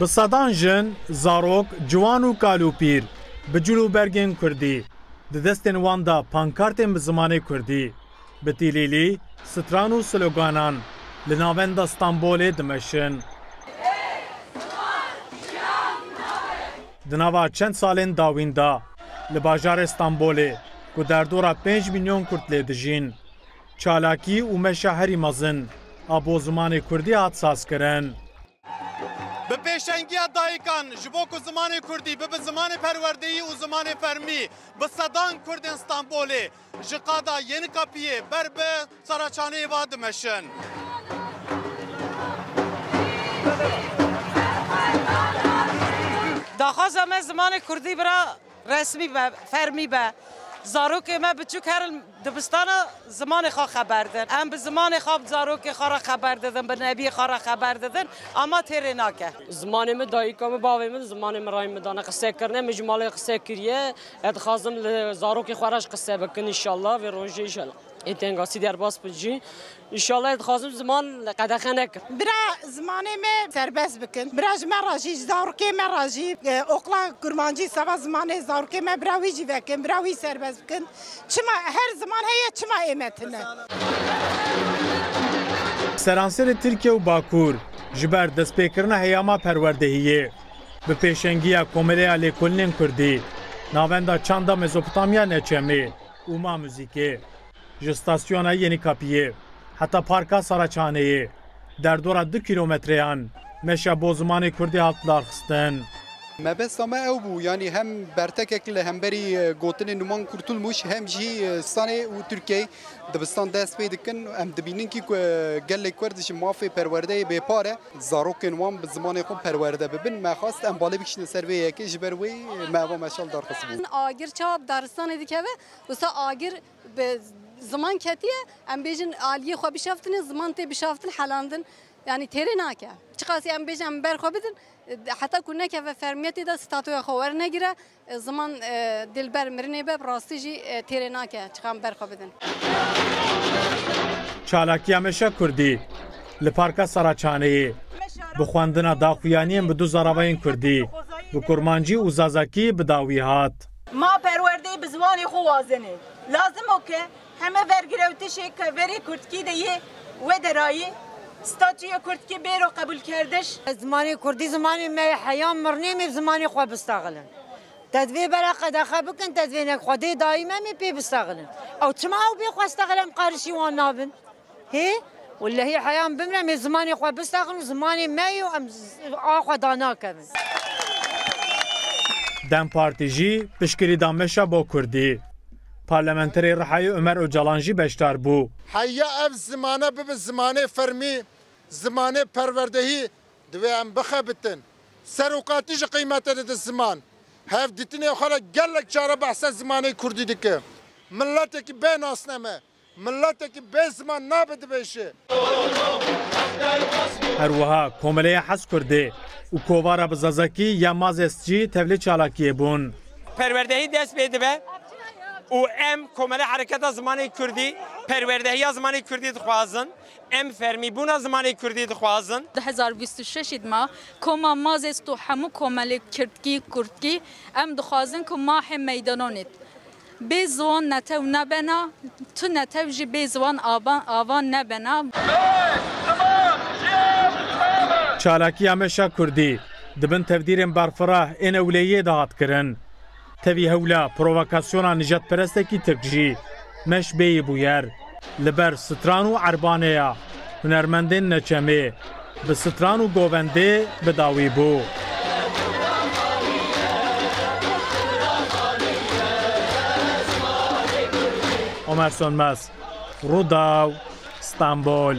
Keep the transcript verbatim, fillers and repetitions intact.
Bi sedan jin, zarok, ciwan û kal û pîr bi cil û bergên kurdî, di destên wan de pankartên bi zimanê kurdî, bi tîlîlî, stran û sloganan li navenda Stenbolê dimeşin. Di nava çend salên dawîn de li bajarê Stenbolê ku derdora pênc milyon kurd lê dijîn, çalakî û meşa herî mezin a bo zimanê kurdî hat sazkirin. Bi pêşengiya dayikan ji bo ku zimanê kurdî bibe zimanê perwerdeyî û zimanê fermî, bi sedan kurdên Stenbolê ji qada Yenikapiyê ber bi Saraçhaneyê ve dimeşin. Daxwaza me zimanê kurdî bira resmî be, fermî be. Zarokê me biçûk herin dibistana zimanê xwe xeber din. Em bi zimanê xwe, bi zarokê xwe re xeber didin, bi nebiyê xwe re xeber didin. Ama têrê nake. Zimanê min, dayika min, bavê min zimanê min rayê min dane qise kirine. Min ji malê qise kiriye. Ez dixwazim li zarokê xwe re jî qise bikin, înşallah, vê rojê înşallah. Ê tengasî derbas bin jî. Înşallah ez dixwazim ziman qedexe nekin. Bira zimanê me serbest bikin. Bira ji me re jî, ji zarokê me re jî, e, oqla kurmancî sava zimanê zarokê me bira wî jî vekin, bira wî serbest bikin. Çima her ziman heye, çima ê me tune? Seranserê Tirkiye û Bakur ji ber destpêkirina heyama perwerdehiyê bi pêşengiya Komeleya Lêkolînên Kurdî, Navenda Çanda Mezopotamya Neçemê û Ma Muzîkê, ji stasyona Yenîkapiyê heta Parka Saraçhaneyê, derdora du kîlometreyan meşa bo zimanê kurdî hat lidarxistin. Mebesta me ew bû, yanî hem bertekek li hemberî, e, gotinên Numan Kurtulmuş, hem jî, e, Stanê û Tirkiyeyê dibistan dest pê dikin. Em dibînin kî ku, e, gelê Kurd ji mafê perwerdeyê bêpar e. Zarokên wan bi zimanê xwe perwerde bibin. Me xwest em balê bikişînin ser vê yekê, ji ber wê me eva meşal darxistibû. Agir çawa bi daristanê dikeve, wisa agir bi ziman ketiye, em bêjin aliyê xwe bişaftinê, ziman tê bişaftin, helandin. Yanî têrê nake. Çiqasî em bêjin em ber xwe bidin, heta ku nekeve fermiyetê de statuya xwe wernegire, ziman, e, dilber mirinê be, bi rastî jî, e, têrê nake çiqan ber xwe bidin. Çalakiya Meşa Kurdî li Parka Saraçhaneyê bi xwendina daxuyaniyên bi du zaravayên kurdî, bi kurmancî û zazakî bi dawî hat. Ma perwerdeyê bi ziwanê xwe wazenê. Lazim o ke heme vergirewtişê ke verê kurdkî de yê wedarayî, statûya kurdkî bêro qebûlkerdiş. Zimanê kurdî zimanê me ye, heya mirinê me bi zimanê xwe bistaxilin. Te divê bera qedexe bikin, te divê nek Xwedê dayî me mê pê bistaxilin. Ew çima ew bê xwe staxilin, em qarişî wan nabin? Hê? Wellehî heya em bimre, em ê zimanê xwe bistaxilin, zimanê me ye û em z-, a xwe danakevin. DEM Partî jî piştgirî da meşa bo kurdî. Parlamenterê Rihayê Omer Ocalan jî beşdar bû. Heya ev zimane bibe zimanê fermî, zimanê perwerdehî, divê em bixebitin. Serokatî jî qîmete dide ziman. Hevdîtinê xwe re gelek care behsa zimanê kurdî dike. Miletekî bê nasname, miletekî bê ziman nabe dibêje. Her wiha Komeleya Hez Kurdê û Kovara bi Zazakî ya Mazes jî tevlî çalakiyê bûn. Perwerdehî dest pê dibe û em Komele Hereketa Zimanê Kurdî perwerdehiya zimanê kurdî dixwazin. Em fermîbûna zimanê kurdî dixwazin. Du hezar bîst û şeş id ma koma Mazes û hemû komelê kirdkî, kurdkî, em dixwazin ku ma hê meydanonê. Bê ziwan netew nebena, tu netew jî bê ziwan ava, ava nebena. Çalakiya Meşa Kurdî di bin tevdîrên berfireh ên ewleyiyê de hat kirin. Tevî hewla provokasyona nijadperestekî tirk jî meş bêyî bûyer. Li ber stran û erbaneya hunermendên Neçemê bi stran û govendê bi dawî bû. Omer Sönmez, Rûdaw, Stenbol.